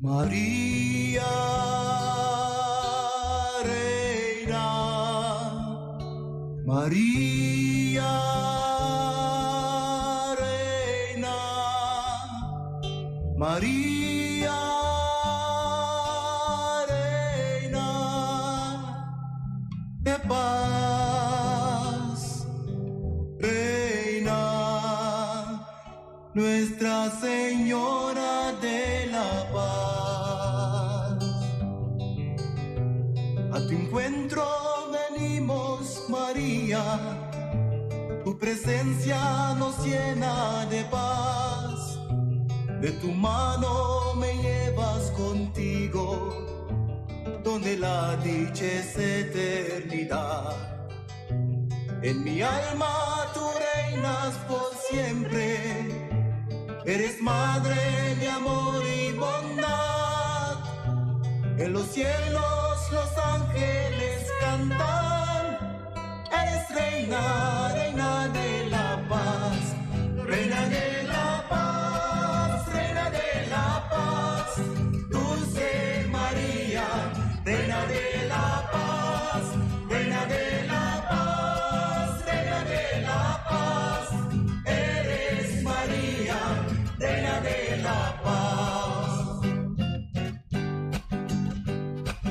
Maria Reina, Maria Reina, Maria Reina de paz, Reina Nuestra Señora de la Paz. A tu encuentro venimos, María. Tu presencia nos llena de paz. De tu mano me llevas contigo, donde la dicha es eternidad. En mi alma tú reinas por siempre. Eres madre de amor y bondad. En los cielos los ángeles cantan. Eres reina, reina de la paz. Reina de la paz, reina de la paz. Dulce María, reina de la paz. Reina de la paz, reina de la paz. Eres María, reina de la paz.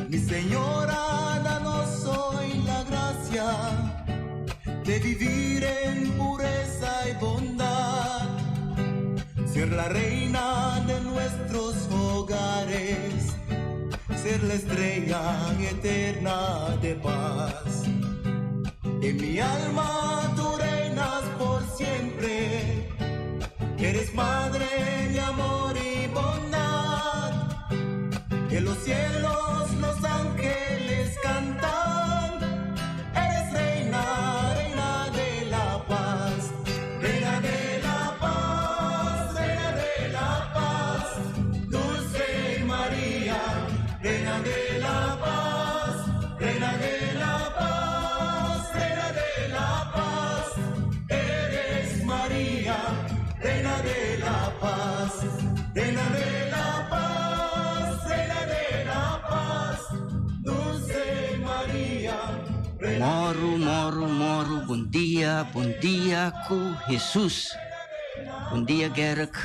Mi Señora, danos hoy la gracia de vivir en pureza y bondad, ser la reina de nuestros hogares, ser la estrella eterna de paz. En mi alma tú reinas por siempre, eres madre de amor y bondad. En los cielos los ángeles cantan, eres reina, reina de la paz, reina de la paz, reina de la paz, dulce María, reina de la paz, reina de la paz, reina de la paz, eres María, reina de la paz, reina de la paz, reina de la paz, dulce María, reina Moro, moro, moro, bon dia, bon dia ku Jesus. Bon dia, Gerk.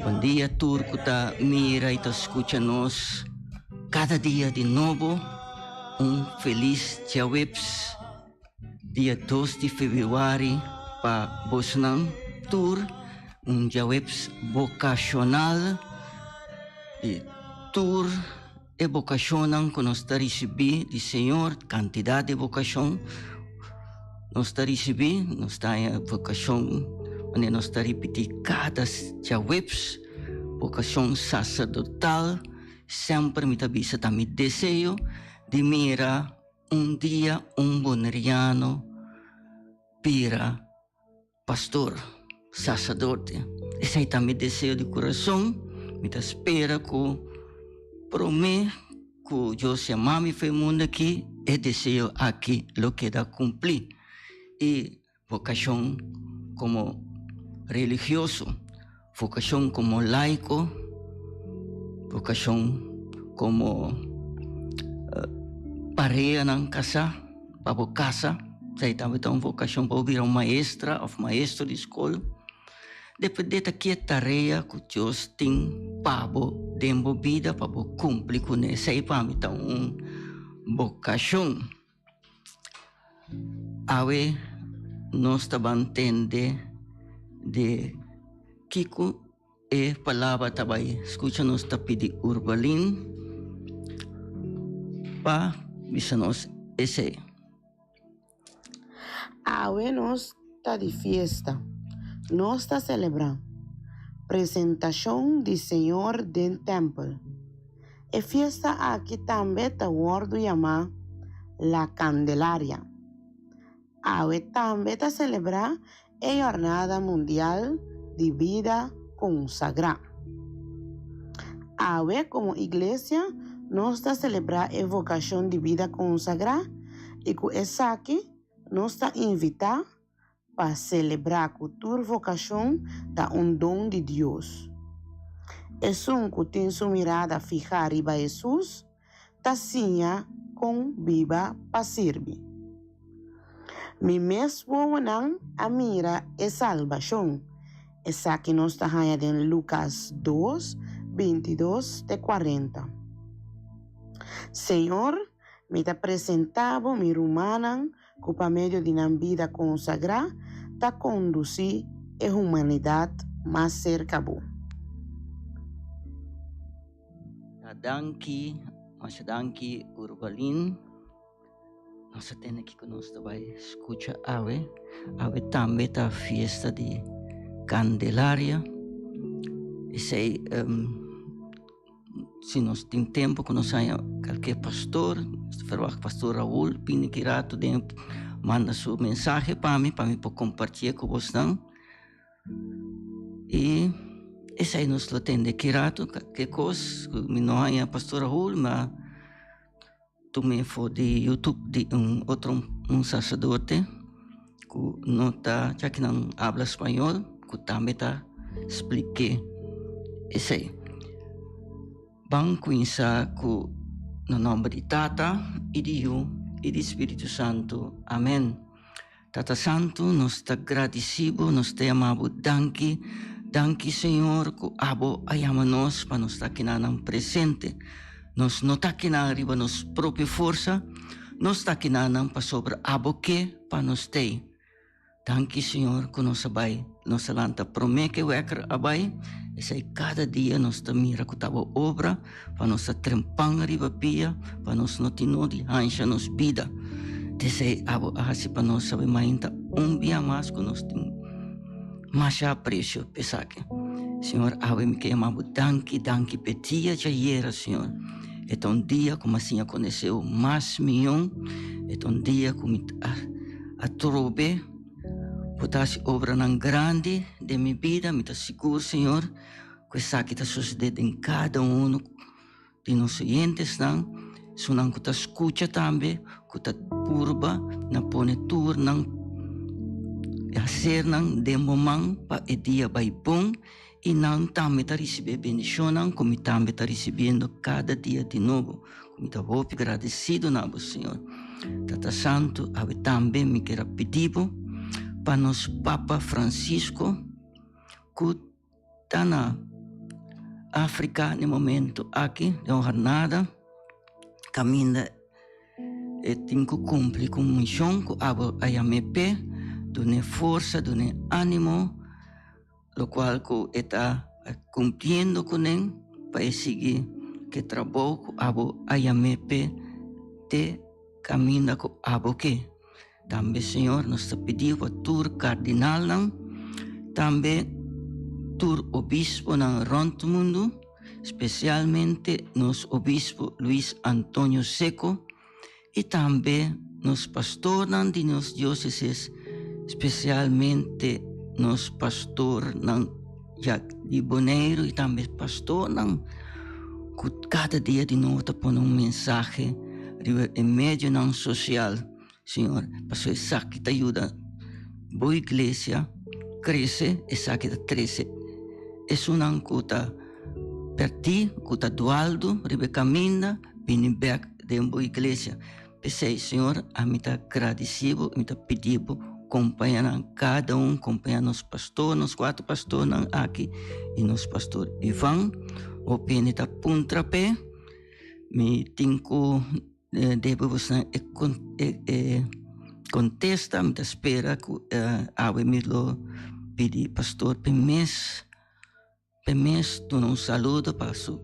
Bon dia, tur ku ta mira i ta skucha nos kada dia di nobo. Un felis djaweps, dia 2 di febrüari pa bosnan tur. Un djaweps bokashonal di tur e bokashonnan ku nos ta risibí di Señor, kantidat di bokashon nos ta risibí, nos ta haña vokashon manera nos ta ripití kada djaweps, vokashon saserdotal, semper mi ta bisa ta mi deseo di mira un dia un boneriano bira pastor, saserdote. Esei ta mi deseo di kurason. Mi ta spera ku promé ku Dios yama mi for e mundu aki, e deseo aki lo keda kumplí. I vokashon komo religioso, vokashon komo laiko, vokashon komo parehanan kasá, pa bo kasa, esei tambe ta un vokashon pa bo bira un maestra òf maestro di skol. Depende ta ki e tarea ku Dios tin pa bo den bo bida pa bo kumpli kuné. Esei pa mi ta un bokashon. Awe nos ta ban tende di kiko e palabra ta bai. Skucha nos ta pidi Urbalin pa bisa nos esei. Awe nos ta di fiesta, nos ta selebrá presentashon di Señor den tèmpel. E fiesta aki tambe ta wòrdu yamá La Candelaria. Awe tambe ta selebrá e Jornada Mundial di Bida Konsagrá. Awe komo iglesia nos ta selebrá e vokashon di bida konsagrá i ku esaki nos ta invitá pa selebrá ku tur vokashon ta un don di Dios. Esun ku tin su mirada fihá riba Hesus ta siña kon biba pa sirbi. Mi mes wowonan a mira e salbashon. Esaki nos ta haña den Lukas dos, 22 te 40. Señor, mi ta presentá bo mi rumannan ku pa medio di nan bida konsagrá ta kondusí e humanidat mas serka bo. Ta danki, masha danki Urbalin. Nos a tende kiko nos ta bai skucha awe. Awe tambe ta fiesta di Candelaria. Esei si nos tin tempo ku nos haña kalke pastor, nos ta ferwagt pastor Raul bini ki rato den manda su mensahe pa mi, pa mi por kompartié ku bosnan. I esei nos lo tende ki rato, kalke kos ku mi no haña pastor Raul, ma Tum'é for di YouTube di un otro un sacerdote ku no ta ya ki nan habla spañol ku tambe ta splik'é esei. Ban kuminsá ku na nòmber di Tata i di Yu i di Spiritu Santu. Amèn. Tata Santu, nos ta gradisí bo, nos ta yama bo danki. Danki, Señor, ku abo a yama nos pa nos ta kinanan presente. Nos no ta kinan riba nos propio forsa, nos ta kinanan pasobra abo ke pa nos t'ei. Danki, Señor, ku nos a bai, nos a lanta promé ku e wèker a bai. Esei kada dia nos ta mira ku ta bo obra pa nos ta trempan riba pia, pa nos no tin nodi hansha nos bida. T'esei abo a hasi pa nos sabe mainta un bia mas ku nos tin masha apresio p'esaki. Señor, awe mi ke yama bo danki, danki p'e dia djayera, Señor. E ta un dia ku mi a siña konesé bo mas mion, e ta un dia ku mi a trobe bo ta hasi obranan grandi den mi bida. Mi ta sigur, Señor, ku esaki ta sosodé den kada uno di nos oyentesnan, esunnan ku ta skucha tambe, ku ta purba na pone tur nan hasernan den bo man pa e dia bai bon i nan tambe ta risibí e bendishonnan ku mi tambe ta risibiendo kada dia di nobo. Ku mi ta hopi gradesido na bo, Señor. Tata Santu, awe tambe mi kier a pidi bo pa nos Papa Francisco ku ta na Afrika na e momento aki den un hornada kaminda e tin ku kumpli ku un mishon ku abo a yam'é p'e, dun'é forsa, dun'é ánimo, lokual ku e ta kumpliendo kuné pa e sigui ku e trabou ku abo a yam'é p'e te kaminda ku abo ke. Tambe Señor nos ta pidi pa tur kardinalnan, tambe tur obisponan rònt mundu, spesialmente nos obispo Luis Antonio Seco i tambe nos pastornan di nos diósesis, spesialmente nos pastornan Jack di Boneiru i tambe pastornan ku kada dia di nobo ta pone un mensahe riba e medionan sosial. Señor, pasobra esaki ta yuda bo iglesia krese, esaki ta trese esunnan ku ta pèrdí, ku ta dualdu riba e kaminda, bini bèk den bo iglesia. P'esei, Señor, ami ta gradisí bo, mi ta pidi bo kompañá nan kada un, kompañá nos pastor, nos kuater pastornan aki i nos pastor Ivan. Hopi hende ta puntra p'e. Mi tin ku Debe bosnan e e kontesta, mi ta spera ku awe mi lo pidi pastor p'e mes p'e mes duna un saludo pa su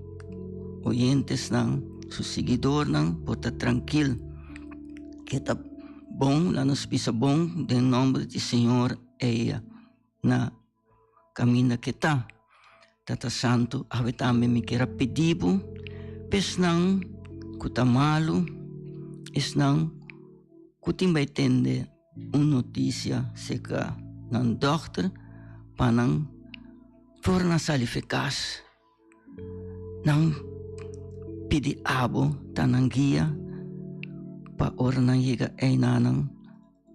oyentesnan, su siguidornan por ta trankil ke ta bon, laga nos bisa bon den nomber di Señor eia na Kaminda ke ta. Tata Santu, awe tambe mi kier a pidi bo pa esnan ku ta malu, esnan ku tin bai tende un notisia serka nan dòkter pa nan for nan sali for kas. Nan pidi abo ta nan guia pa ora nan yega einanan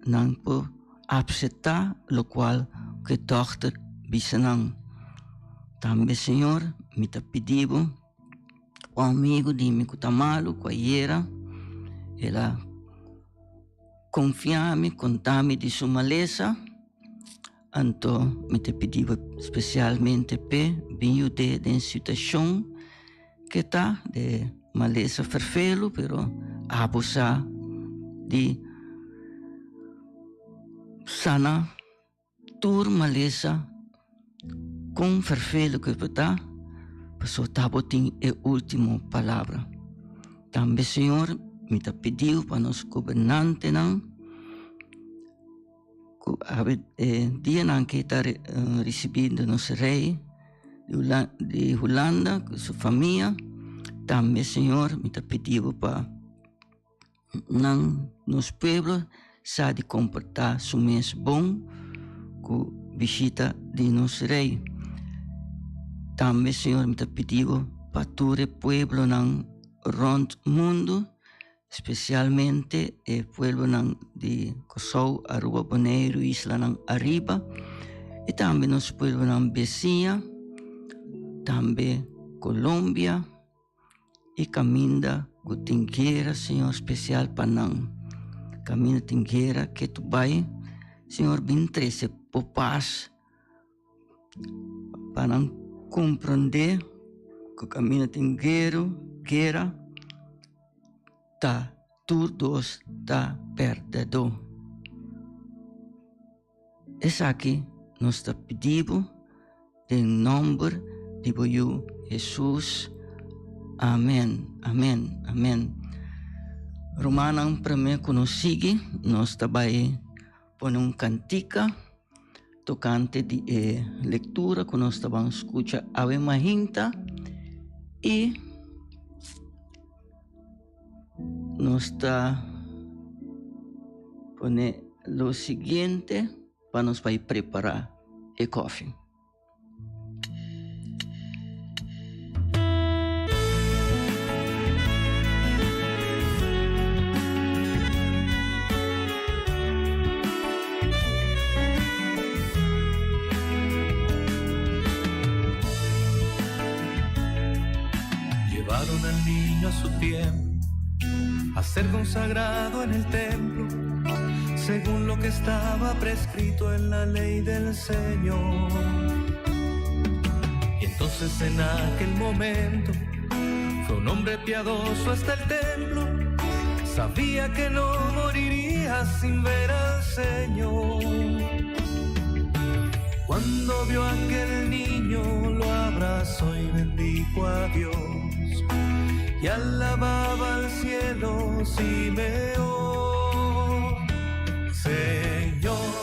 nan por apseptá lokual ku e dòkter bisa nan. Tambe Señor. mi ta pidi bo, un amigu di mi ku ta malu ku ayera el a konfia mi, konta mi di su malesa, anto mi ta pidi bo spesialmente p'e bin yud'é den situashon ke ta de malesa ferfelu, pero abo sa di sana. Tur malesa kon ferfelu ku e ta, pasobra ta bo tin e ultimo palabra. Tambe Señor mi ta pidiu pa nos gobernantenan ku awe e dianan ke ta risibiendo nos rey di Hulanda ku su famia, tambe Señor mi ta pidibo pa. Nan nos pueblo sa di komportá su mes bon ku bishita di nos Rei. Tambe, Señor, mi ta pidi bo pa tur e pueblonan rònt mundu, spesialmente e pueblonan di Kòrsou, Aruba, Boneiru, islanan ariba, i tambe nos pueblonan besiña, tambe Colombia. E kaminda ku tin guera, Señor, spesial pa nan. Kaminda tin guera ke tu bai, Señor, bin trese bo pas pa nan komprondé ku kaminda tin guero, guera, ta tur dos ta pèrdèdó. Esaki nos ta pidi bo den nomber di bo Yu Hesus. Amen, amen, amen. Rumannan, prome ku nos sigui, nos ta bai pone un kantika tokante di e lektura ku nos ta ban skucha awe mahinta i Nos ta pone lo siguiente pa nos bai prepara e koffie. Llevaron al niño a su tiempo a ser consagrado en el templo, según lo que estaba prescrito en la ley del Señor. Y entonces en aquel momento fue un hombre piadoso hasta el templo, sabía que no moriría sin ver al Señor. Cuando vio a aquel niño lo abrazó y bendijo a Dios y alababa al cielo Simeón. Señor,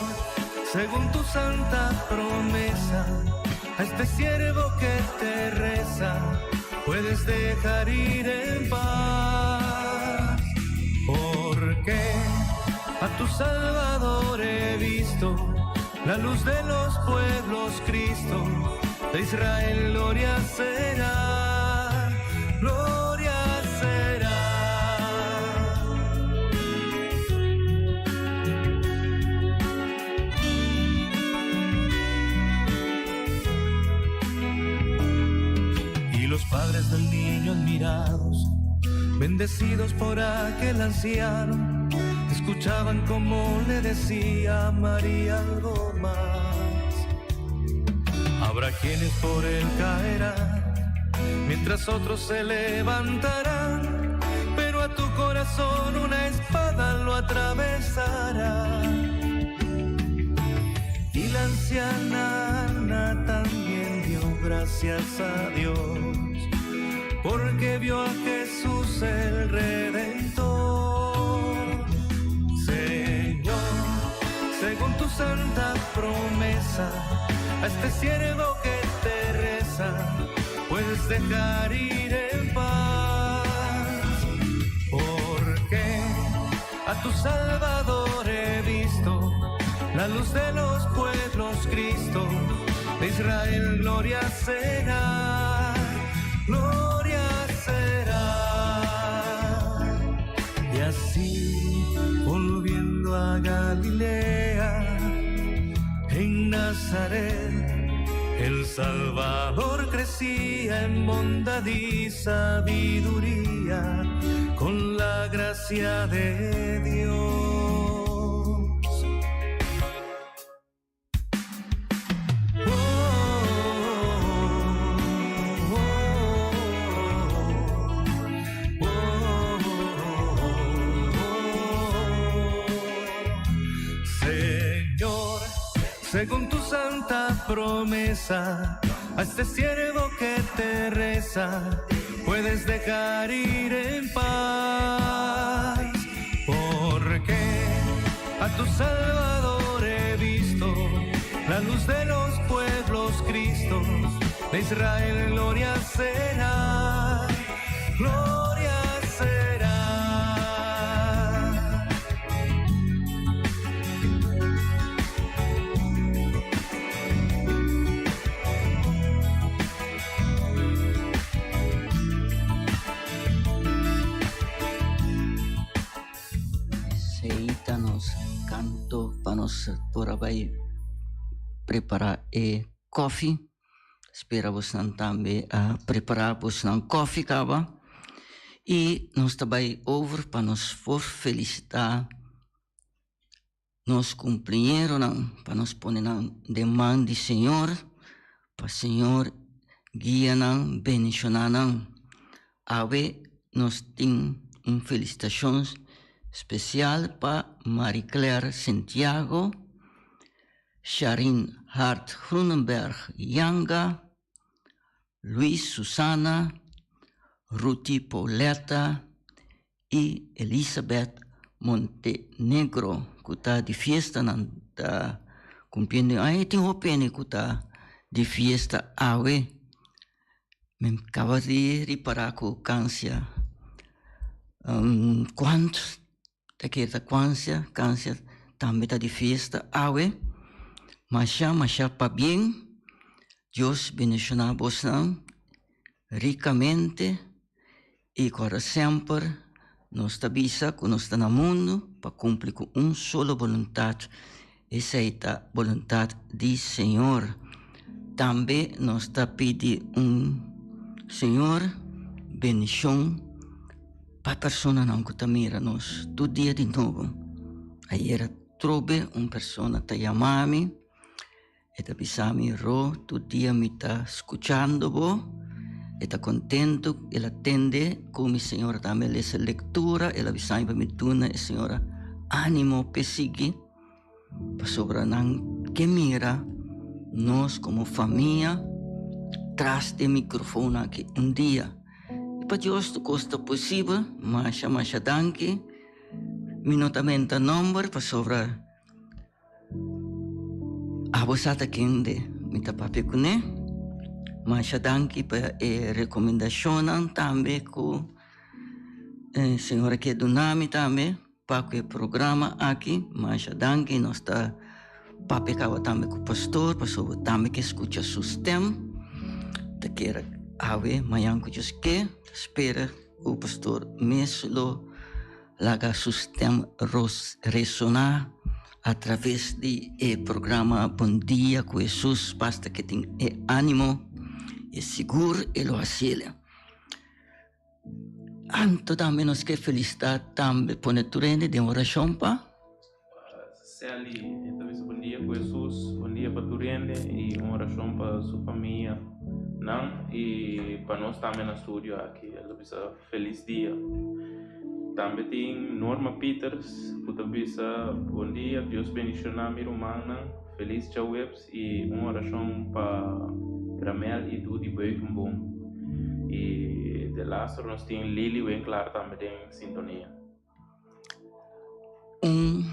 según tu santa promesa, a este siervo que te reza, puedes dejar ir en paz. Porque a tu Salvador he visto, la luz de los pueblos, Cristo, de Israel gloria será, gloria será. Y los padres del niño admirados, bendecidos por aquel anciano, escuchaban como le decía María algo más. Habrá quienes por él caerán, mientras otros se levantarán, pero a tu corazón una espada lo atravesará. Y la anciana Ana también dio gracias a Dios, porque vio a Jesús el Redentor. Señor, según tu santa promesa, a este siervo que te reza, puedes dejar ir en paz. Porque a tu Salvador he visto, la luz de los pueblos, Cristo, de Israel gloria será, gloria será. Y así, volviendo a Galilea, en Nazaret, El Salvador crecía en bondad y sabiduría con la gracia de Dios. Señor, según tu santa promesa, a este siervo que te reza, puedes dejar ir en paz. Porque a tu Salvador he visto, la luz de los pueblos, Cristo, de Israel gloria será, gloria será. Esei ta nos kanto pa nos por a bai prepará e kòfi. Spera bosnan tambe a prepará bosnan kòfi kaba. I nos ta bai over pa nos por felisitá nos kumpliñeronan, pa nos pone nan den man di Señor, pa Señor guia nan, bendishoná nan. Awe nos tin un felisitashon spesial pa Marie Claire Santiago, Sharin Hart Groenenberg Yanga, Luis Susana, Ruthie Pauletta y Elizabeth Montenegro cu ta di fiesta nan ta cumpliendo aña y tin hopi hende cu ta di fiesta awe. Mi caba di ripara cu cansia cuanto Ta kere ta cuansia, cansia tambe ta di fiesta awe. Masha masha pabien, Dios bendiciona bosnan ricamente y cu ora semper nos ta bisa cu nos ta na mundo pa cumpli cu un solo boluntad, esey ta boluntad di Señor. Tambe nos ta pidi un Señor bendicion. Pa personanan ku ta mira nos tur dia di nobo. Ayera trobe un persona ta yama mi, e ta bisa mi, Ro, tur dia mi ta skuchando bo. E ta kontentu, el a tende ku mi señora tambe a lesa lektura, el a bisa mi pa mi duna e señora ánimo p'e sigui, pasobra nan ke mira nos komo famia tras di e mikrofon aki un dia. I pa Dios tur kos ta posibel. Masha masha danki. Mi no ta menta nomber pasobra abo sa ta kende mi ta papia kuné. Masha danki pa e rekomendashonnan tambe ku e señora ke duna mi tambe pa ku e programa aki. Masha danki. Nos ta papia kaba tambe ku pastor pasobra tambe ke skucha su stem. Ta kere awe mañan ku Dios ke ta spera ku pastor mes lo laga su stem resoná a traves di e programa Bon Dia ku Hesus basta ke tin e ánimo i sigur e lo hasiel. Anto tambe nos ke felisitá tambe pone tur hende den orashon pa. Sally e ta bisa bon dia ku Hesus, bon dia pa tur hende i un orashon pa su famia nan i pa nos tambe na studio aki. El ta bisa felis dia. Tambe tin Norma Peters ku ta bisa bon dia, Dios bendishoná mi rumannan, felis djaweps i un orashon pa Gramel i Dudi Beukenboom. I de laster nos tin Lily Winklaar tambe den sintonia. Un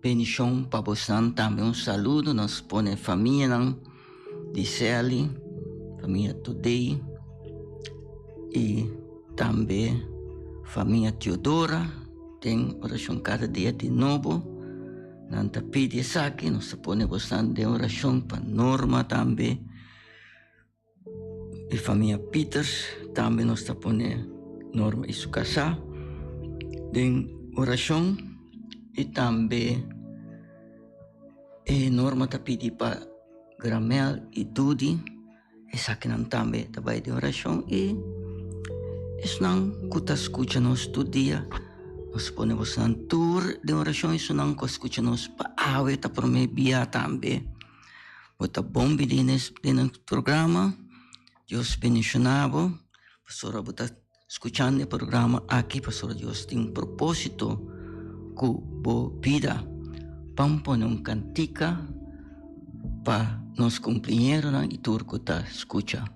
bendicion pa bosnan tambe un saludo nos pone famianan di Sally, famia Today y tambe famia Teodora den oracion cada dia di nobo nan ta pidi esaki nos ta pone bosnan den oracion pa Norma tambe. E famia Pieters tambe nos ta pone Norma y su casá den oracion y tambe e Norma ta pidi pa. Gramel i Dudi, esakinan tambe ta bai den orashon i esnan ku ta skucha nos tur dia, nos pone bosonan tur den orashon, esunnan ku a skucha nos pa awe ta prome bia tambe. Bo ta bon bini den nos programa, Dios bendiciona bo, pasobra bo ta Skuchando e programa aki pasobra Dios tin un propósito ku bo bida. Ban pone un kantika pa nos kumpliñeronan i tur ku ta skucha.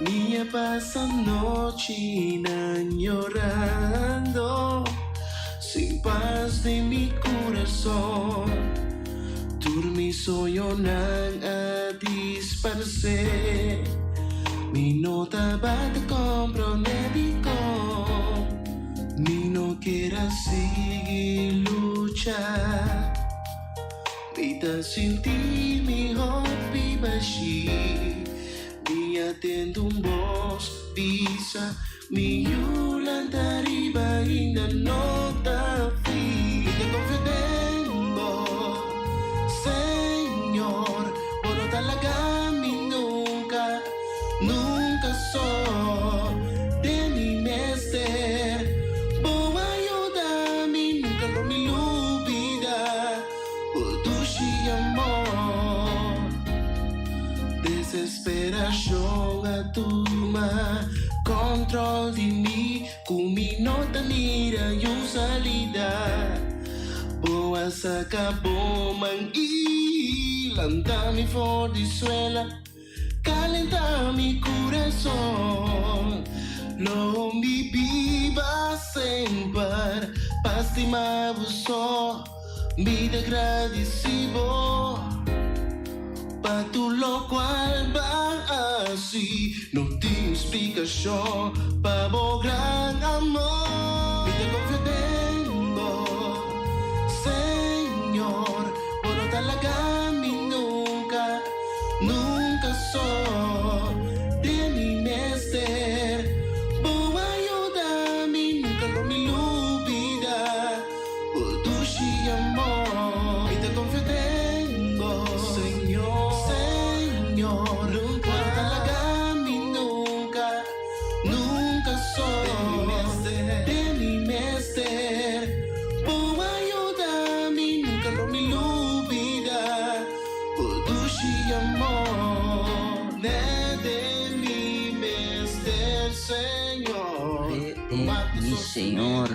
Mi a pasa nochinan yorando Sin pas den mi kurason Tur mi soñonan a disparsé Mi no tabata komprondé dikon Mi no kier a sigui lucha Mi ta sinti mi hopi bashí Mi a tende un bos bisa Mi yu lanta riba ainda no ta fin Mi ta confia den bo Señor Bo no ta laga mi nunca Nunca so den mi mester Bo a yuda mi nunca lo mi lubida Bo dushi amor Desesperacion a tuma control di mi Cu mi no ta mira yun salida Bo a saca bo man y lanta mi for di suela Calenta mi curason Lo mi biba semper Pa stima bo so Mi ta gradeci bo Pa tur locual ba haci No tin splicacion Pa bo gran amor Mi ta confia den bo Señor Bo no ta laga mi nunca Nunca so den mi mester Bo a yuda mi Nunca lo mi lubida Bo dushi amor Mi ta confia den bo Señor Señor Nunca Bo no ta laga mi nunca Nunca so den mi mester Bo a yuda mi Nunca lo mi lubida Bo dushi amor Net den mi mester Señor Fe den mi Señor.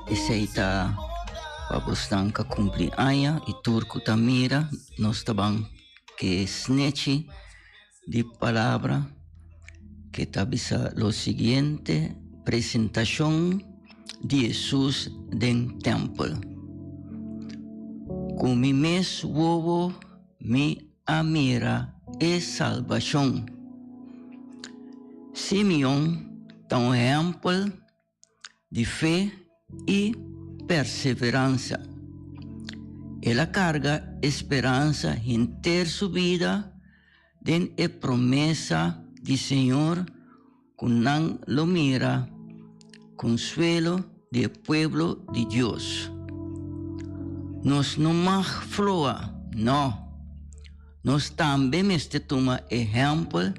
Esei ta pa bosnan ka kumpli aña i tur ku ta mira nos ta ban ke snechi di palabra ke ta bisa lo siguiente, Presentashon di Hesus den tèmpel. Ku mi mes wowo mi a mira e salbashon. Simeon ta un ehèmpel di fe i perseveransa. El a karga e speransa henter su bida den e promesa di Señor ku nan lo mira konsuelo di e pueblo di Dios. Nos no mag floa, no. Nos tambe mester tuma ehèmpel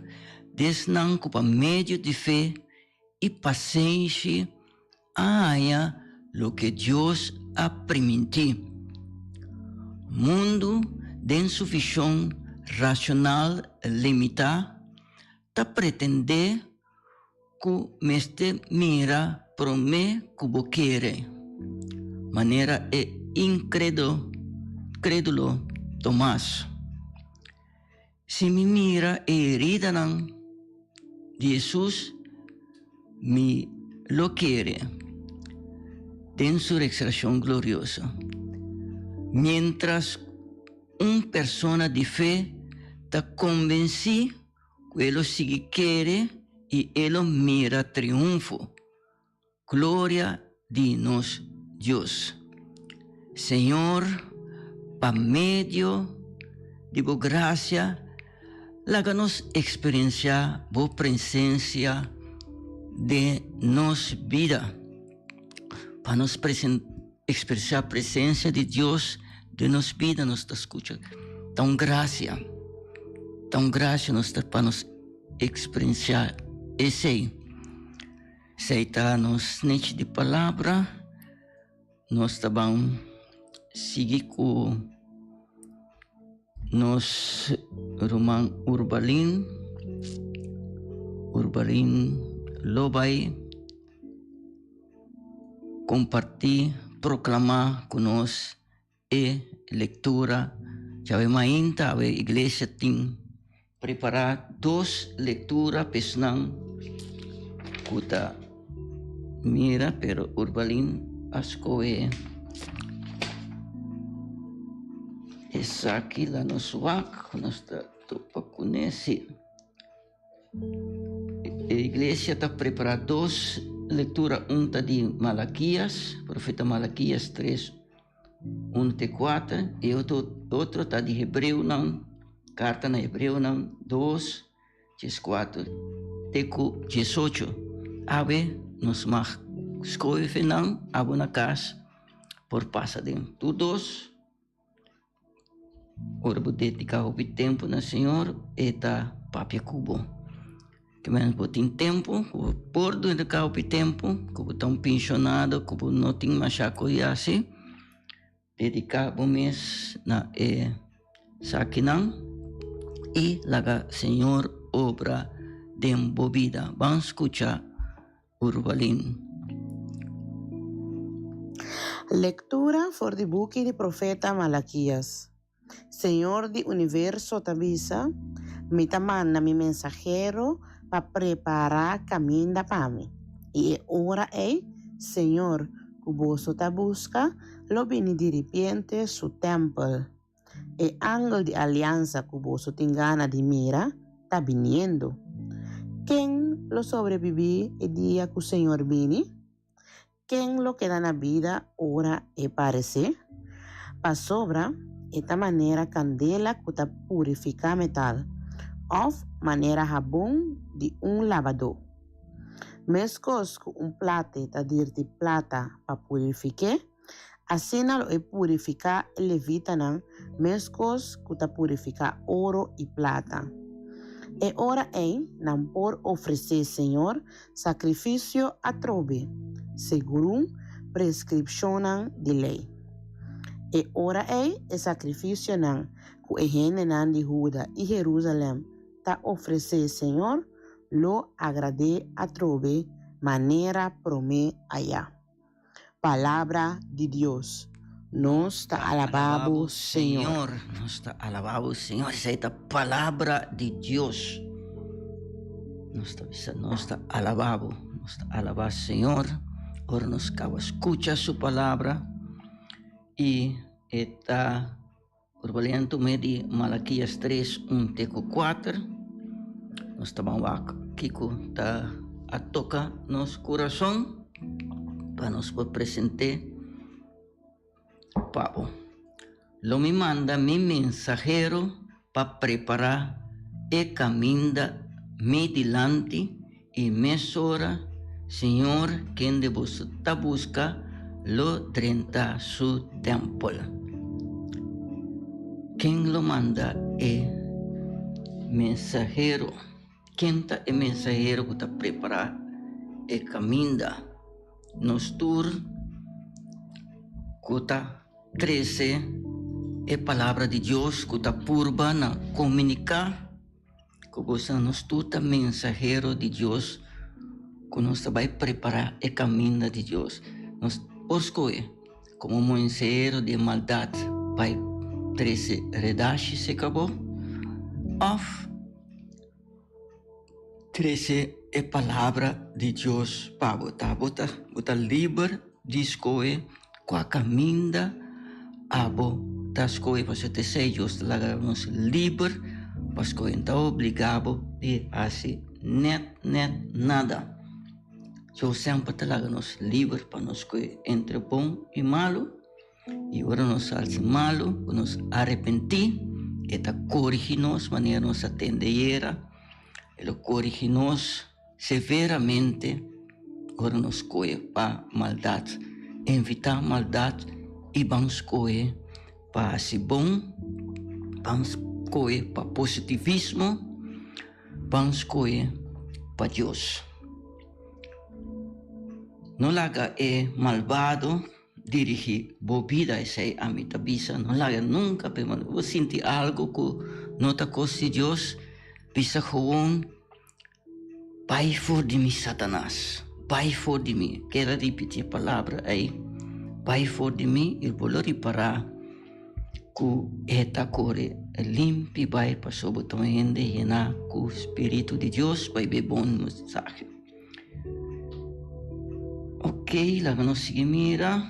di esnan ku pa medio di fe i pasenshi a haña loke Dios a primintí. Mundu den su vishon rashonal limitá ta pretendé ku mester mira promé ku bo kere, manera e inkrédulo Tomas. Si mi mira e heridanan di Hesus, mi lo kere den su resurreccion glorioso. Mientras un persona di fe ta convenci cu e lo sigui kere y e lo mira triunfo, gloria. di nos Dios. Señor, pa medio di bo gracia, laga nos experiencia bo presencia den nos bida. Pa nos experiencia presencia di Dios den nos bida nos ta scucha. Ta un gracia. Ta un gracia nos ta pa nos experiencia esey. Esey ta nos snechi di palabra. Nos ta ban sigui ku nos ruman Urbalin. Urbalin lo bai kompartí, proklamá ku nos e lektura. Djawe mainta awe iglesia tin prepará dos lektura pa esnan ku ta mira, pero Urbalin a skohe esaki la nos wak ku nos ta topa kuné si. E iglesia ta prepará dos lektura, un ta di Malakias, profeta Malakias 3, 1 te 4, e otro, otro ta di Hebreunan, karta na Hebreunan 2, 14 te ku 18. Awe nos mag skohe nan, abo na kas por pasa den tur dos. Ora bo dedica hopi tempo na Señor, e ta papia cu bo. Ke mens bo tin tempo, cu bo por dedica hopi tempo, cu bo ta un pensionado, cu bo no tin masha cu di haci, dedica bo mes na e sakinan y laga Señor obra den bo bida. Ban scucha Urbalin. Lektura for di buki di profeta Malakias. Señor di universo ta bisa, Mi ta manda mi mensahero pa prepará kaminda pa mi. I e ora ei, Señor, ku boso ta buska, lo bini diripiente su tèmpel. E angel di aliansa ku boso tin gana di mira ta biniendo. Ken lo sobrebibí e dia ku Señor bini? Ken lo keda na bida ora e paresé? Pasobra e ta manera kandela ku ta purifiká metal, òf manera habon di un labadó. Meskos ku un plate ta dirti plata pa purifik'é, Asina lo e purifiká e levitanan meskos ku ta purifiká oro i plata. E ora ei nan por ofresé señor sakrifisio atrobe, segun preskripshonnan di lei. E ora ei e sakrifisionan ku e hendenan di Huda i Herúsalèm ta ofresé señor lo agrad'é atrobe manera promé ayá. Palabra di Dios. Nos ta alabá bo, Señor. Nos ta alabá bo, Señor. Esei ta palabra di Dios. Nos ta bisa, nos ta alabá bo. Nos ta alabá Señor. Ora nos kaba skucha su palabra i e ta Urbaliento me di Malakias 3, 1 te ku 4. Nos ta ban wak kiko ta a toka nos kurason pa nos por present'é pa bo. Lo mi manda mi mensahero pa prepará e kaminda mi dilanti i mesora Señor kende boso ta buska lo drenta su tèmpel. Ken lo manda e mensahero? Ken ta e mensahero ku ta prepará e kaminda? Nos tur ku ta trese e palabra di Dios, ku ta purba na komuniká. Ku boso nos tur ta mensahero di Dios ku nos ta bai prepará e kaminda di Dios. Nos por skohe komo mensahero di e maldat bai trese redashi serka bo òf trese e palabra di Dios pa bo. Ta bo ta bo ta liber di skohe kua kaminda abo ta skohe pasobra ta esei Dios ta laga nos liber pa skohe. No ta obliga bo di hasi nèt nèt nada. Dios semper ta laga nos liber pa nos skohe entre bon i malu. I ora nos hasi malu, ku nos arepentí, e ta korigí nos manera nos a tende ayera. E lo korigí nos severamente ora nos skohe pa maldat. Evitá maldat i ban skohe pa hasi bon, ban skohe pa positivismo, ban skohe pa Dios. No laga e malbado dirigí bo bida, esei ami ta bisa, no laga nunka pa e malbado. Bo sinti algu ku no ta kos di Dios, bisa gewoon, Bai for di mi, Satanas, bai for di mi. Keda ripití e palabra ei, bai for di mi, i bo lo ripará ku e ta kore limpi bai pasobra bo ta un hende yená ku spiritu di Dios pa e be bon mensahe. Ok, laga nos sigui mira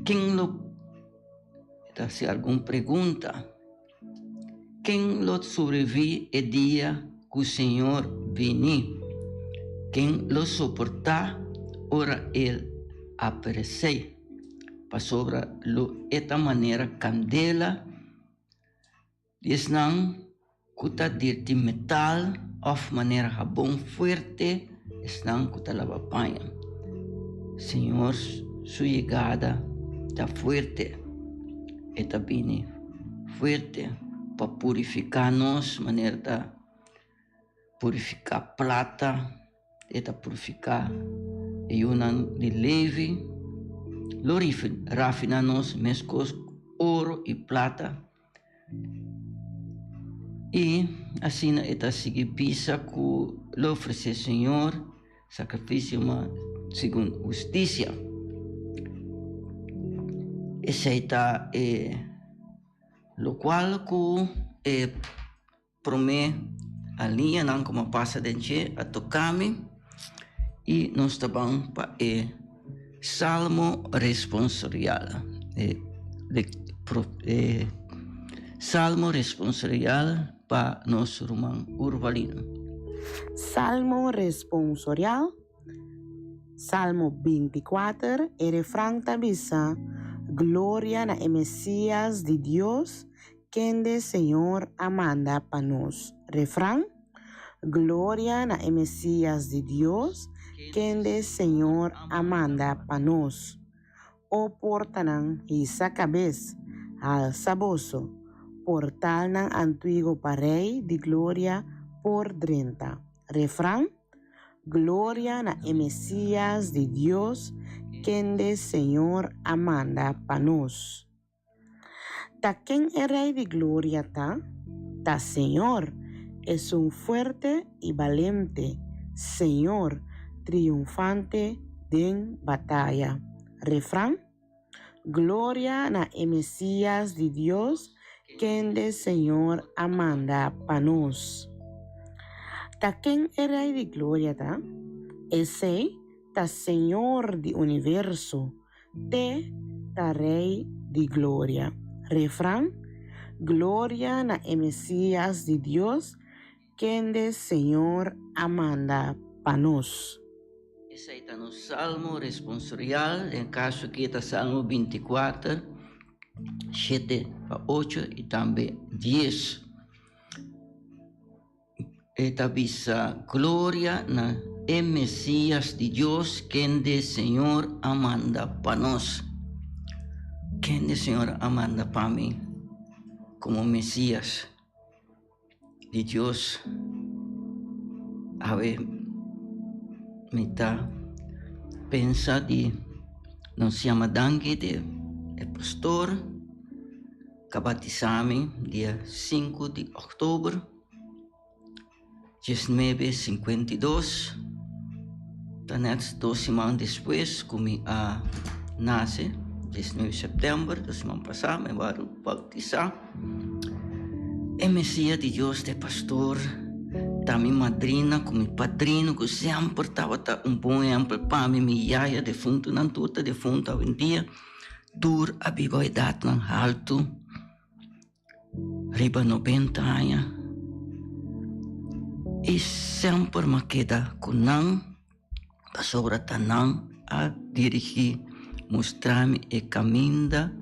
ken lo ta hasi algun pregunta. Ken lo sobreviví e dia ku Señor bini? Ken lo soportá ora el aparesé? Pasobra lo e ta manera kandela di esnan ku ta dirti metal òf manera habon fuerte esnan ku ta laba paña. Señor su yegada ta fuerte, e ta bini fuerte pa purifiká nos manera ta purifiká plata, e ta purifiká e yunan di Levi, lo rafiná nos meskos ku oro i plata. I asina e ta sigui bisa ku lo ofresé Señor sakrifisio ma segun hustisia. Esei ta e lokual ku e promé aliñanan ku mi a pasa den dje a toka mi i nos ta ban pa e Salmo responsorial. E e Salmo responsorial pa nos ruman Urvalino. Salmo responsorial, Salmo 24, e refran ta bisa, Gloria na e Mesias di Dios, kende Señor a manda pa nos. Refran, Gloria na e Mesias di Dios, kende Señor a manda pa nos. O portanan, hisa kabes, halsa boso, portalnan antiguo pa Rei di gloria por drenta. Refran, Gloria na e Mesias di Dios, kende Señor a manda pa nos. Ta ken e Rei di Gloria ta? Ta Señor, esun fuerte i balente, Señor, triunfante den bataya. Refran, Gloria na e Mesías di Dios, kende Señor a manda pa nos. Ta ken e Rei di Gloria ta? Esei ta Señor di universo, Te ta Rei di gloria. Refran, Gloria na e Mesias di Dios, kende Señor a manda pa nos. Esei ta nos salmo responsorial, den kaso aki ta Salmo 24, 7 pa 8 i tambe 10. E ta bisa, Gloria na e Mesías di Dios, kende Señor a manda pa nos. Kende Señor a manda pa mi komo Mesías di Dios? Awe mi ta pensa di nos yama danki di e pastor. Ka batisá mi dia sinku di òktober diesnuebe sinkuenta i dos, ta nèt dos siman despues ku mi a nase, 19 sèptèmber, dos siman pasá mi a wòrdu boutisá. E Mesías di Dios ta e pastor, ta mi madrina ku mi padrino ku semper tabata un bon ehèmpel pa mi, mi yaya defuntu, nan tur ta defuntu awendia. Tur a biba edatnan haltu, riba 90 aña, i semper m'a keda ku nan. Pasobra ta nan a dirigí, mustra mi e kaminda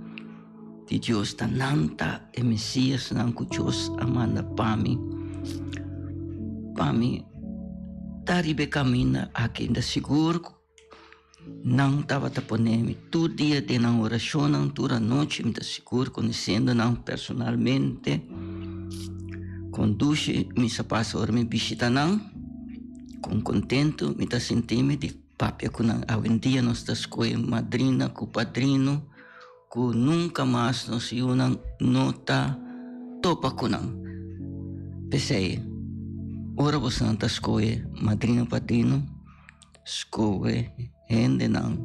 di Dios. Ta nan ta e Mesiasnan ku Dios a manda pa mi, pa mi ta riba e kaminda aki. Mi ta sigur ku nan tabata pone mi tur dia den nan orashonnan, tur anochi. Mi ta sigur konosiendo nan personalmente, kon dushi mi sa pasa ora mi bishita nan. Kon kontentu mi ta sinti mi di papia ku nan. Awendia nos ta skohe madrina ku padrino ku nunka mas nos yunan no ta topa ku nan. P'esei, ora bosonan ta skohe madrina padrino, skohe hendenan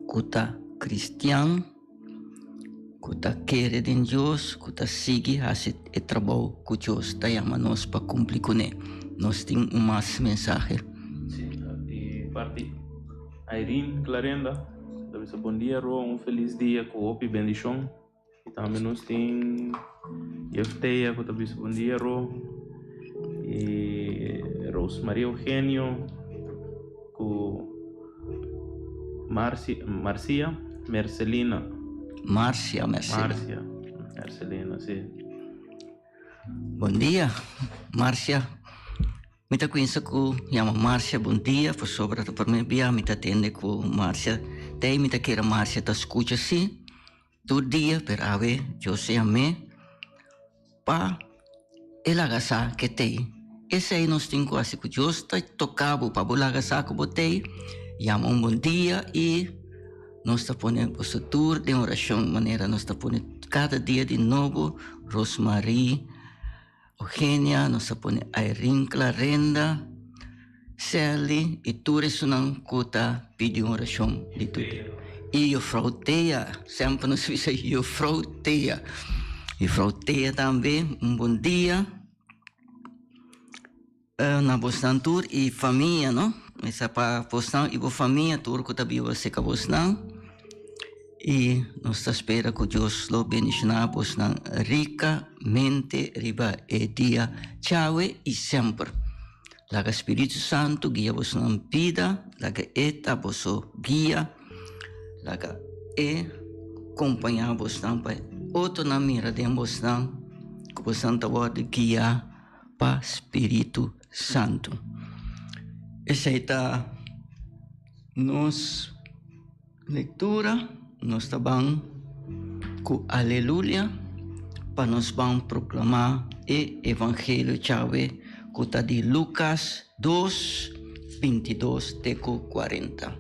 ku ta kristian. Ku ta kere den Dios, ku ta sigui hasi e trabou ku Dios ta yama nos pa kumpli kuné. Nos tin un mas mensahe. Sí, di parti Irene Clarenda ta bisa bon dia Ro, un felis dia ku hopi bendishon. I tambe nos tin Jeftea ku ta bisa bon dia Ro i Rosemarie Eugenio ku Marcia, Marcia Mercelina. Marcia Mercelina. Marcia Mercelina, sí. Bon dia, Marcia. Mi ta cuinsa cu yama Marcia bon dia pasobra ta prome bia mi ta tende cu Marcia. Tei mi ta kere Marcia ta scucha si tur dia, pero awe Dios yam'é pa e laga sa ke tei. Esei nos tin ku hasi ku Dios ta toka bo pa bo laga sa ku bo tei. Yama un bon dia i nos ta pone boso tur den orashon manera nos ta pone kada dia di nobo Rosmarie, Eugenia, nos ta pone Irene Clarenda, Sally i tur esunnan ku ta pidi un orashon di tur dia. I Jufrou Thea, semper nos bisa Jufrou Thea. Jufrou Thea tambe un bon dia na bosnan tur i famia no. Mester pa bosnan i bo famia tur ku ta biba serka bosnan. I nos ta spera ku Dios lo bendishoná bosnan rikamente riba e dia djawe i semper. Laga Spiritu Santu guia bosnan bida, laga E ta boso guia, laga E kompañá bosnan pa otronan mira den bosnan ku bosnan ta wòrdu guiá pa Spiritu Santu. Esei ta nos. Lectura, Nos ta ban cu aleluya pa nos ban proclama e Evangelio djawe cu ta di Lucas dos, 22 te cu 40.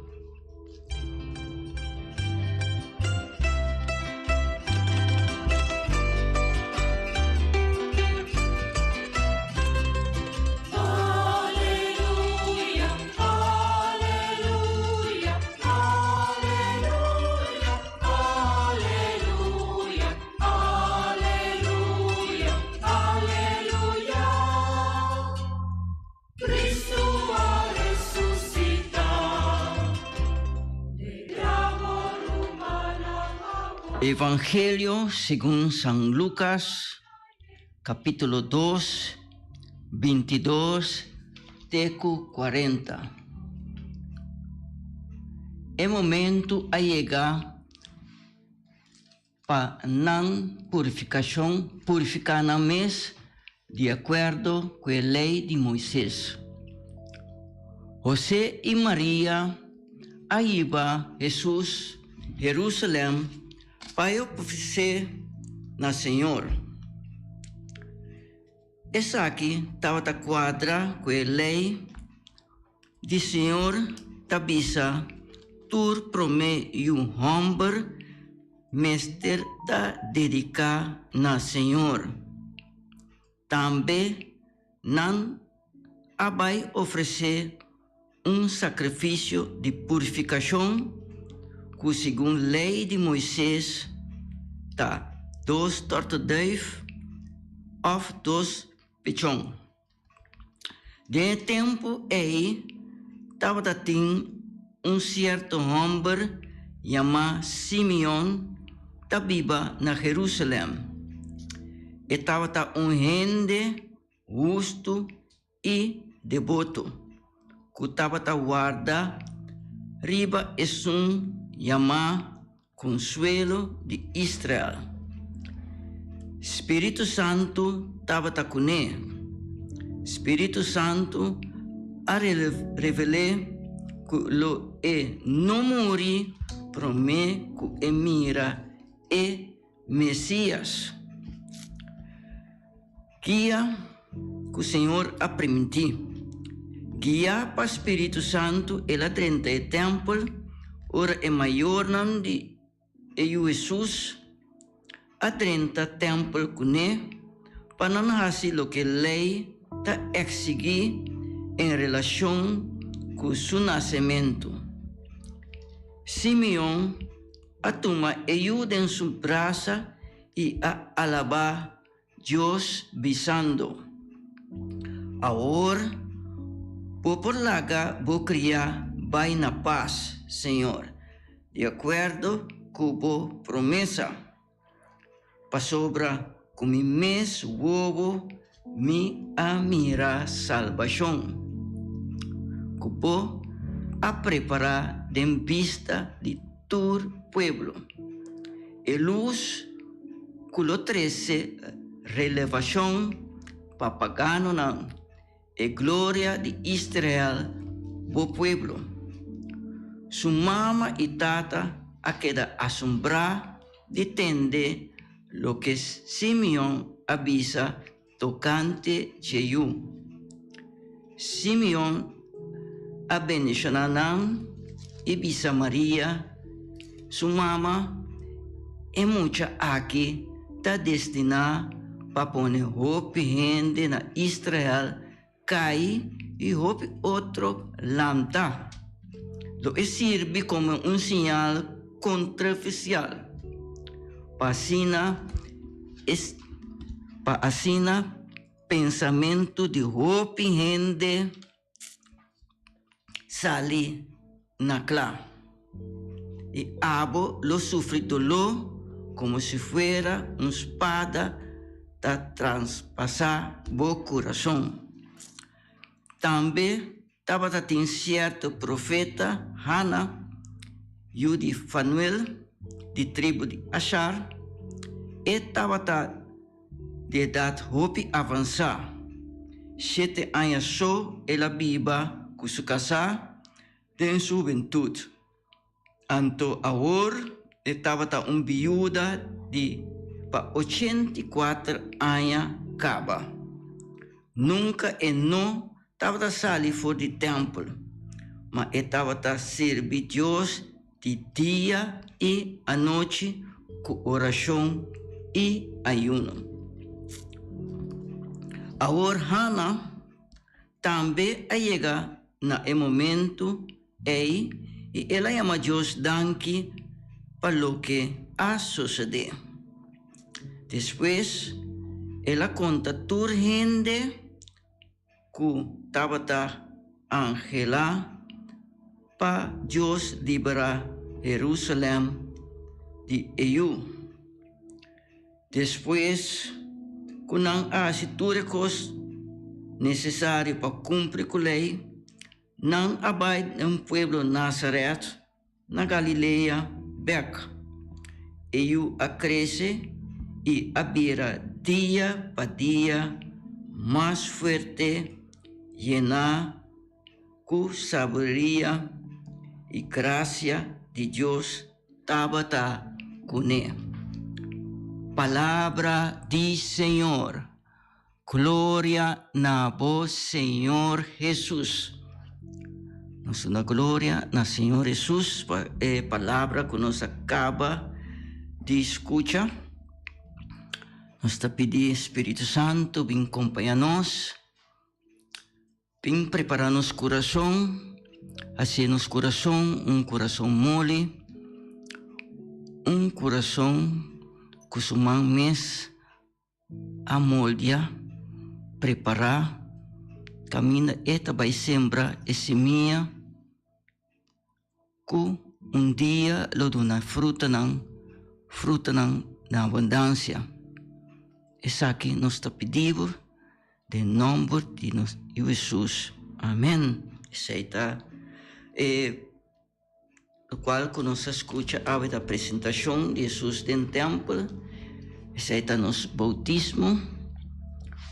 Evangelio segun San Lucas, capítulo 2, 22 te ku 40. E momento a yega pa nan purifikashon, purifiká nan mes di akuerdo ku e Lei di Moises. Hosé i Maria a hiba Hesus Herusalèm pa e ofresé na Señor. Esaki tabata kuadra ku e Lei di Señor ta bisa tur promé yu hòmber mester ta dediká na Señor. Tambe nan a bai ofresé un sakrifisio di purifikashon ku segun Lei di Moises ta dos tòrteduif òf dos pichon. Den e tempu ei tabata tin un sierto hòmber yamá Simeon ta biba na Herúsalèm. E tabata un hende hustu i deboto. ku tabata warda riba esun yamá Konsuelo di Israel. Spiritu Santu tabata kuné. Spiritu Santu a revel'é ku lo e no muri promé ku e mira e Mesias. Guia ku Señor a primintí. Guiá pa Spiritu Santu el a drenta e tèmpel ora e mayornan di e yu Hesus a drenta tèmpel kuné pa nan hasi loke lei ta eksigí en relashon ku su nasementu. Simeon a tuma e yu den su brasa i a alabá Dios bisando, Awor bo por laga bo kriá bai na pas, Señor, di akuerdo ku bo promesa, pasobra ku mi mes wowo mi a mira salbashon, ku bo a prepará den bista di tur pueblo. E lus ku lo trese relevashon pa paganonan, e gloria di Israel, bo pueblo. Su mama i tata a keda asombrá di tende loke Simeon a bisa tokante dje yu. Simeon a bendishoná nan i bisa Maria, su mama, E mucha aki ta destiná pa pone hopi hende na Israel kai i hopi otro lanta. Lo e sirbi komo un siñal kontroversial pa asina pa asina pensamentu di hopi hende sali na kla. I abo lo sufri doló komo si fuera un spada ta traspasá bo kurason. Tambe tabata tin sierto profeta, Hana, yu di Fanuel, di tribu di Ashar. E tabata di edat hopi avansá. Shete aña so el a biba ku su kasá den su hubentut. Anto awor e tabata un biuda di pa 84 aña kaba. Nunka e no tabata sali for di tèmpel, ma e tabata sirbi Dios di dia i anochi ku orashon i ayuno. Awor Hana tambe a yega na e momentu ei i el a yama Dios danki pa loke a sosodé. Despues el a konta tur hende ku tabata anhelá pa Dios liberá Herúsalèm di e yu. Despues ku nan a hasi tur e kos nesesario pa kumpli ku lei, nan a bai den pueblo Názarèt na Galilea bèk. E yu a krese i a bira dia pa dia mas fuerte, yená ku sabiduria i grasia di Dios tabata kuné. Palabra di Señor. Gloria na bo Señor Hesus. Nos duna gloria na Señor Hesus pa e palabra ku nos a kaba di skucha. Nos ta pidi Spiritu Santu bin kompaña nos, bin prepara nos kurason, hasi nos kurason un kurason moli, un kurason ku su man mes A moldia, prepará, kaminda e ta bai sembra e simia ku un dia lo duna frutanan, frutanan na abundansia. Esaki nos ta pidi bo den nòmber di nos Yu Hesus. Amèn. Esei ta e lokual ku nos a skucha awe ta presentashon di Hesus den tèmpel. Esei ta nos boutismo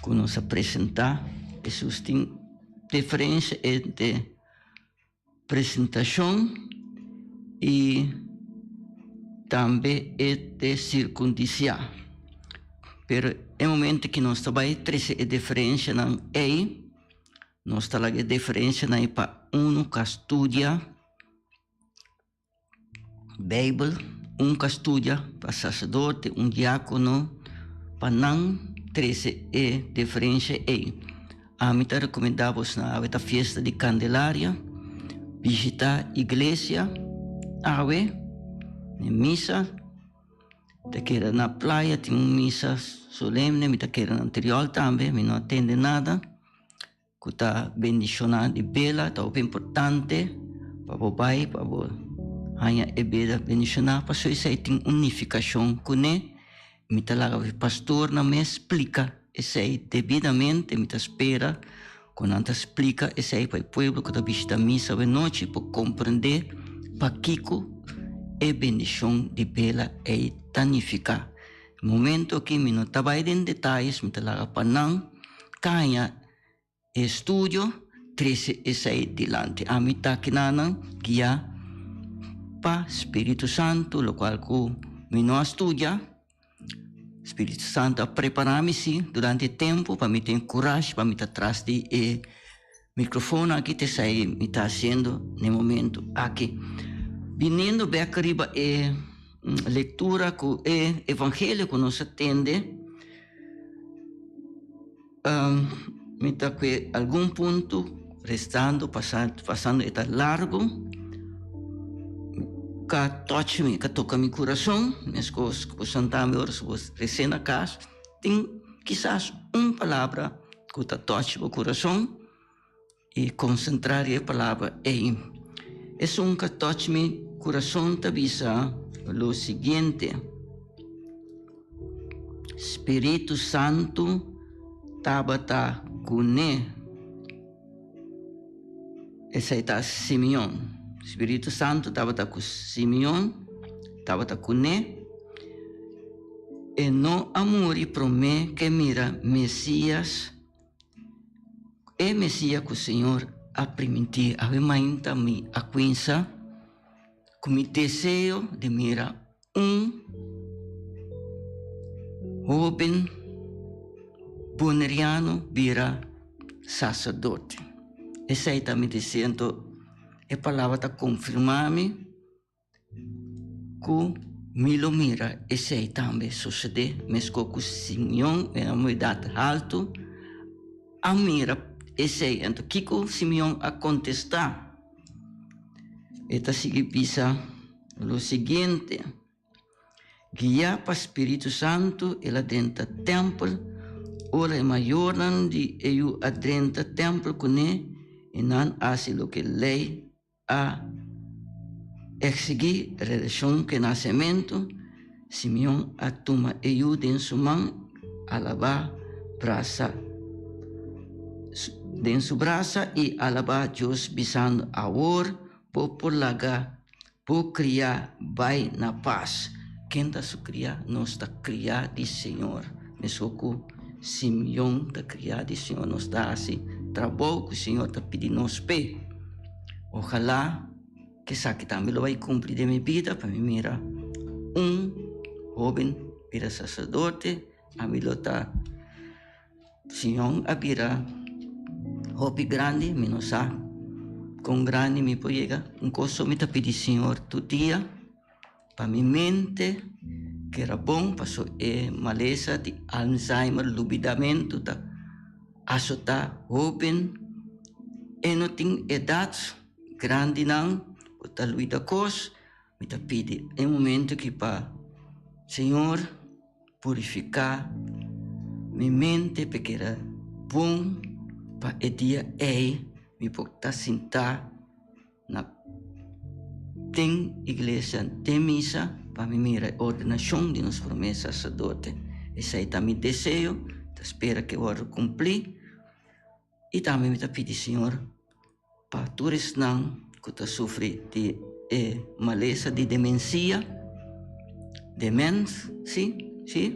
ku nos a presentá. Hesus tin diferensia entre presentashon i tambe e te sirkundisiá. Pero e momento ku nos ta bai trese e diferensianan ei, nos ta laga e diferensianan ei pa unu ku a studia Beibel, un ku a studia pa saserdote, un diákono, pa nan trese e diferensia ei. Ami ta rekomendá bosnan awe ta fiesta di Candelaria, bishitá iglesia awe, den misa. Ta keda na playa tin un misa solemne, mi ta keda na Antriol tambe, mi no a tende nada. Ku ta bendishoná di bela ta hopi importante pa bo bai pa bo haña e bida bendishoná pasobra esei tin un nifikashon kuné. Mi ta laga e pastornan mes splika esei debidamente. Mi ta spera ku nan ta splika esei pa e pueblo ku ta bishita misa awenochi por komprendé pakiko e bendishon di bela ei ta nifiká. E momento aki mi no ta bai den detayes, mi ta laga pa nan kaña e estudio trese esei dilanti. Ami ta kinanan guiá pa Spiritu Santu, lokual ku mi no a studia. Spiritu Santu a prepará mi si durante e tempu pa mi tin kurashi pa mi ta tras di e microfoon aki te esei mi ta hasiendo na e momento aki. Biniendo bek riba e lectura cu e evangelio cu nos a tende, mi ta cu algun punto restando pasando e ta largo ca touch mi, ca toca mi curason, mescos cu santami ora su bo recién na cas. Tin kisas un palabra ku ta touch bo kurason i konsentrá riba e palabra ei. Esun ku a touch mi kurason ta bisa lo siguiente, Spiritu Santu tabata kuné. Esei ta Simeon. Spiritu Santu tabata ku Simeon, tabata kuné. E no a muri promé ku e mira Mesias, e Mesias ku Señor a primintí. Awe mainta mi a kuinsa ku mi deseo di mira un hóben boneriano bira saserdote. Esei ta mi deseo. Anto e palabra ta konfirmá mi ku mi lo mira esei tambe sosodé, meskos ku Simeon, e un edat haltu, a mira esei. Anto kiko Simeon a kontestá? E ta sigui bisa lo siguiente, Guiá pa spiritu santu el a drenta tèmpel. Ora e mayornan di e yu a drenta tèmpel kuné, i nan a hasi loke lei a eksigí relashon ku e nasementu, Simeon a tuma e yu den su man, alabá brasa den su brasa i alabá Dios, bisando, Awor bo por laga bo kriá bai na pas. Ken ta su kriá? Nos ta kriá di Señor. Meskos ku Simeon ta kriá di Señor, nos ta hasi trabou ku Señor ta pidi nos p'e. Ojalá Esaki tambe lo bai cumpli den mi bida pa mi mira un hoben bira sacerdote, ami lo ta Simeon a bira hopi grandi, mi no sa con grandi mi por yega, un cos so mi ta pidi Señor tur dia pa mi mente keda bon paso e malesa di Alzheimer, lubidamento ta azota hoben e no tin edad. Grandinan ku ta luida kos, mi ta pidi e momento aki pa Señor purifiká mi mente pa e keda bon pa e dia ei mi por ta sintá na den iglesia, den misa pa mi mira e ordenashon di nos promé saserdote. Esei ta mi deseo, ta spera ku e wòrdu kumplí i tambe mi ta pidi Señor. Pa tur esnan ku ta sufri di e malesa di demensia, demens, si, si,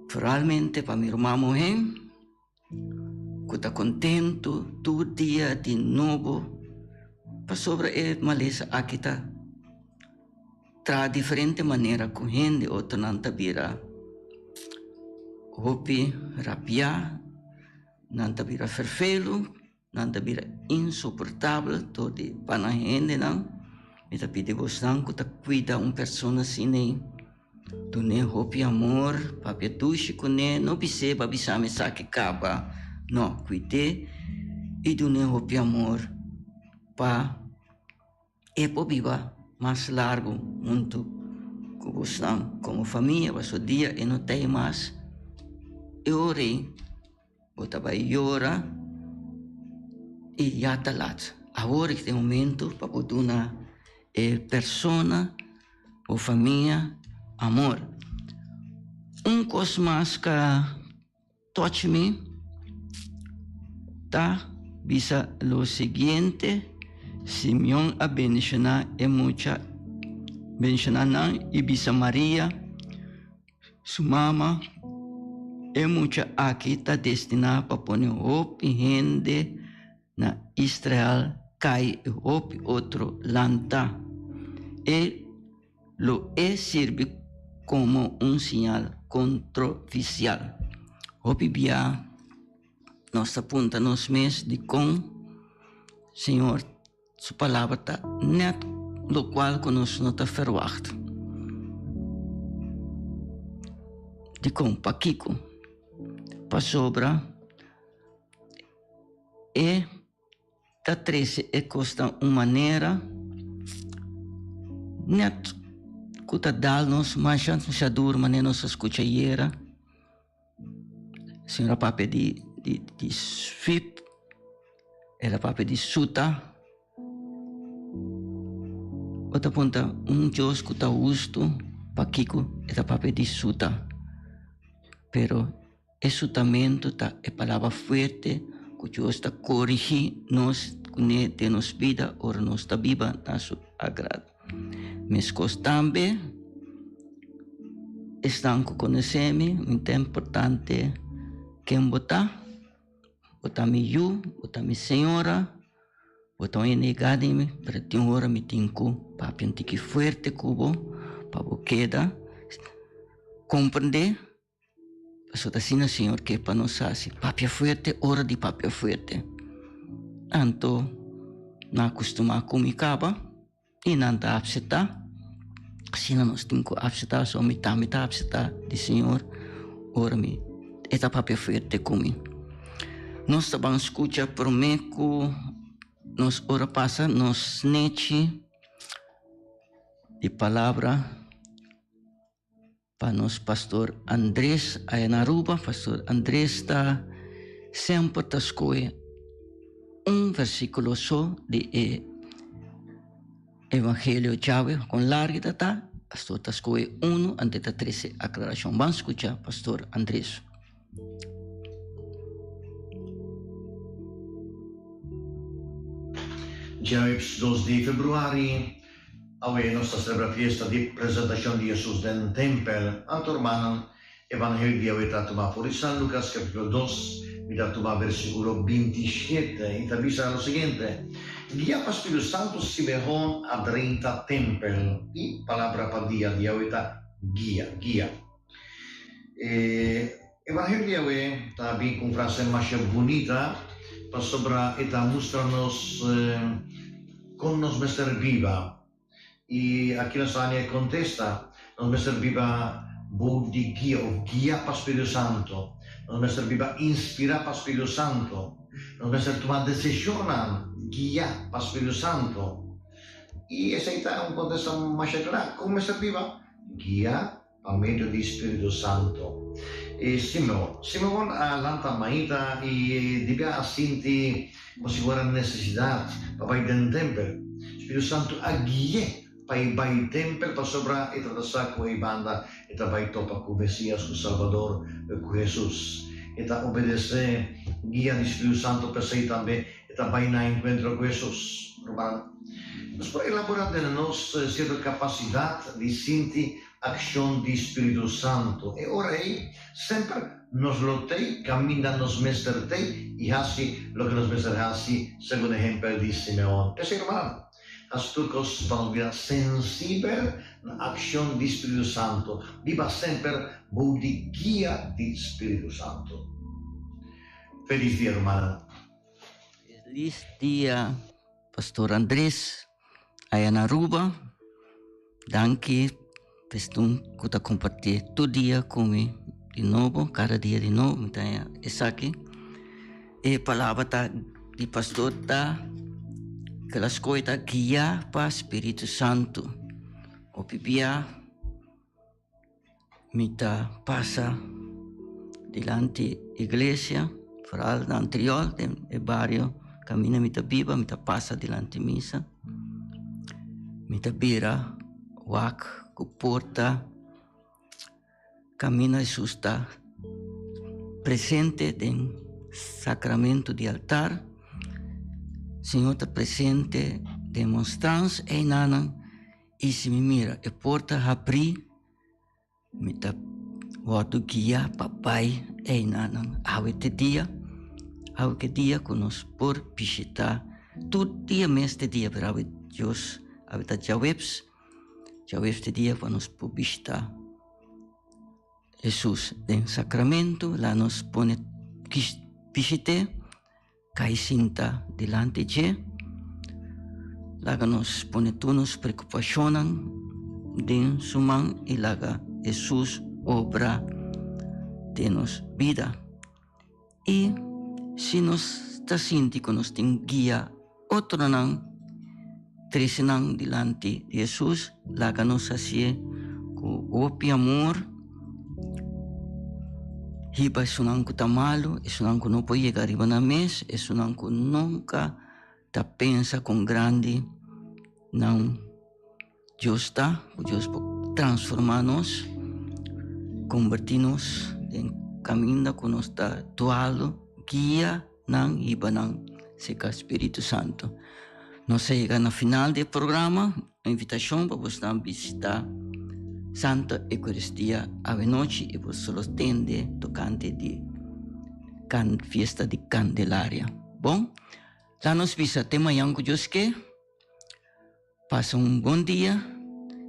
foralmente pa mi ruman muhé ku ta kontentu tur dia di nobo pasobra e malesa aki ta traha diferente manera ku hende, otronan ta bira hopi rabiá. Nan ta bira ferfelu, nan ta bira insoportabel dor di pa nan hendenan. Mi ta pidi bosnan ku ta kuida un persona asina ei, dun'é hopi amor, papia dushi kuné, no bis'é bo a bisa mi esaki kaba, no, kuid'é i dun'é hopi amor pa e por biba mas largu huntu ku bosnan komo famia, pasobra dia e no ta ei mas, e ora ei bo ta bai yora i ya ta lat. Awor ta e momento pa bo duna e persona, bo famia amor. Un kos mas ka Touch me ta bisa lo siguiente, Simeon a bendishoná e mucha, bendishoná nan i bisa Maria, su mama, E mucha aki ta destiná pa pone hopi hende na Israel kai i hopi otro lanta. E Lo e sirbi komo un siñal kontroversial. Hopi bia nos ta puntra nos mes dikon Señor su palabra ta nèt lokual ku nos no ta ferwagt. Dikon? Pakiko? Pasobra e. Ta trese e kosnan un manera nèt ku ta dal nos masha masha duru manera nos a skucha ayera. Señor a papia di di di sweep, el a papia di suta. Bo ta puntra un Dios ku ta hustu pakiko e ta papia di suta? Pero E sutamentu ta e palabra fuerte ku Dios ta korigí nos kuné den nos bida ora nos ta biba na su agrado. Meskos tambe, esnan ku konosé mi, mi ta importante ken bo ta, bo ta mi yu, bo ta mi señora, bo ta un hende yegá di mi, pero tin ora mi tin ku papia un tiki fuerte ku bo pa bo keda komprendé. Pasobra ta asina Señor ke pa nos hasi, papia fuerte ora di papia fuerte. Anto nan a kustumá ku mi kaba i nan ta apseptá. Asina nos tin ku apseptá, so mi tambe ta apseptá di Señor ora mi e ta papia fuerte ku mi. Nos ta ban skucha promé ku nos ora pasa nos nechi di palabra. Pa nos Pastor Andres aya na Aruba, Pastor Andres ta semper ta scohe un versiculo so di e Evangelio djawe, con largo ta ta, Pastor ta scohe uno anto e ta trece aclaracion. Ban scucha Pastor Andres. Djaweps dos di februari, awe nos ta celebra fiesta di presentacion di Jesus den tempel. Anto hermannan, evangelio di awe ta tuma for di San Lucas capitulo dos, mi ta tuma versiculo 27 y ta bisa lo siguiente, Guia pa Spiritu Santo Simeon a drenta tempel. Y palabra pa dia di awe ta guia, guia. E Evangelio di awe ta bin ku un frase masha bunita pasobra e ta mustra nos kon nos mester biba. I aki nos ta haña e kontesta, nos mester biba bou di guia òf guiá pa Spiritu Santu. Nos mester biba inspirá pa Spiritu Santu. Nos mester tuma desishonnan guiá pa Spiritu Santu. I esei ta un kontesta masha kla. Kon mester biba? Guiá Pa medio di Spiritu Santo. E Simeon. Simeon a lanta maita i dibia a sinti como si fuera necesidad pa bai den tempel. Spiritu Santo a gui'é pa e bai tempel pasobra e tabata sa cu ei banda e ta bai topa cu Mesias, cu Salvador, cu Jesus. E ta obedece guia di Spiritu Santo, p'esei tambe e. ta bai na enkuentro ku Hesus. Ruman, nos por elaborá den nos sierto kapasidat di sinti akshon di Spiritu Santu. E ora ei, semper nos lo tei kaminda nos mester tei i hasi loke nos mester hasi segun ehempel di Simeon. P'esei, rumannan, hasi tur kos pa nos bira sensibel na akshon di Spiritu Santu. Biba semper bou di guia di Spiritu Santu. Felis dia, rumannan! Felis dia, Pastor Andres, aya na Aruba. Danki p'estun ku ta kompartí tur dia ku mi di nobo, kada dia di nobo mi ta haña esaki. E palabra ta di pastor ta ku el a skohe ta guiá pa Spiritu Santu. Hopi bia Mi ta pasa dilanti iglesia, foral na Antriol, den e bario kaminda mi ta biba, mi ta pasa dilanti misa. Mi ta bira wak ku porta kaminda Hesus ta presente den sakramento di altar. Señor ta presente den monstrans einanan. I si mi mira e porta habrí, mi ta wòrdu guiá pa bai einanan. Awe te dia, awe ke dia ku nos por bishitá tur dia mes te dia, pero awe Dios, awe ta djaweps, djaweps te dia ku nos por bishitá Hesus den Sakramentu, la nos pone bishit'é. Kai sinta dilanti dje. Laga nos pone tur nos preokupashonnan den su man i laga Hesus obra den nos bida. I si nos ta sinti ku nos tin guia otronan, trese nan dilanti di Hesus, laga nos hasié ku hopi amor. Hiba esunnan ku ta malu, esunnan ku no por yega riba nan mes, esunnan ku nunka ta pensa kon grandi nan Dios ta, ku Dios por transformá nos, kombertí nos den kaminda ku nos ta dualu, guia nan, hiba nan serka Spiritu Santu. Nos a yega na final di e programa. Invitashon pa bosnan bisitá Santa Eukaristia awenochi i boso lo tende tokante di Fiesta di Candelaria. Bon, la nos bisa te mañan ku Dios ke. Pasa un bon dia.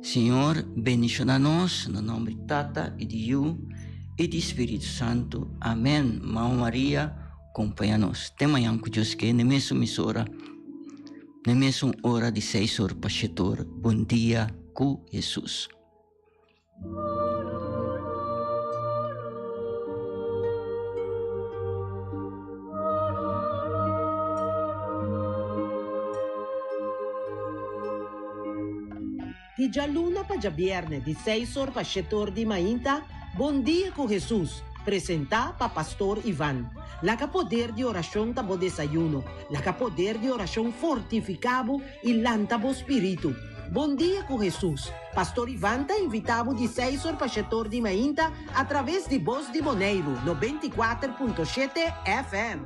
Señor bendiciona nos na nomber di Tata i di Yu i di Spiritu Santu. Amen. Mama Maria compaña nos. Te mañan ku Dios ke, n'e mesun misora. Na e mesun ora di seis or pa shete or, Bon dia ku Hesus. Di djaluna pa djabièrnè di seis or pa shete or di mainta, Bon Dia ku Hesus, presentá pa Pastor Ivan. Laga poder di orashon ta bo desayuno, laga poder di orashon fortifiká bo i lanta bo spiritu. Bon Dia ku Hesus, Pastor Ivan ta invitá bo di seis or pa shete or di mainta atraves di Bos di Boneiru, 94.7 FM.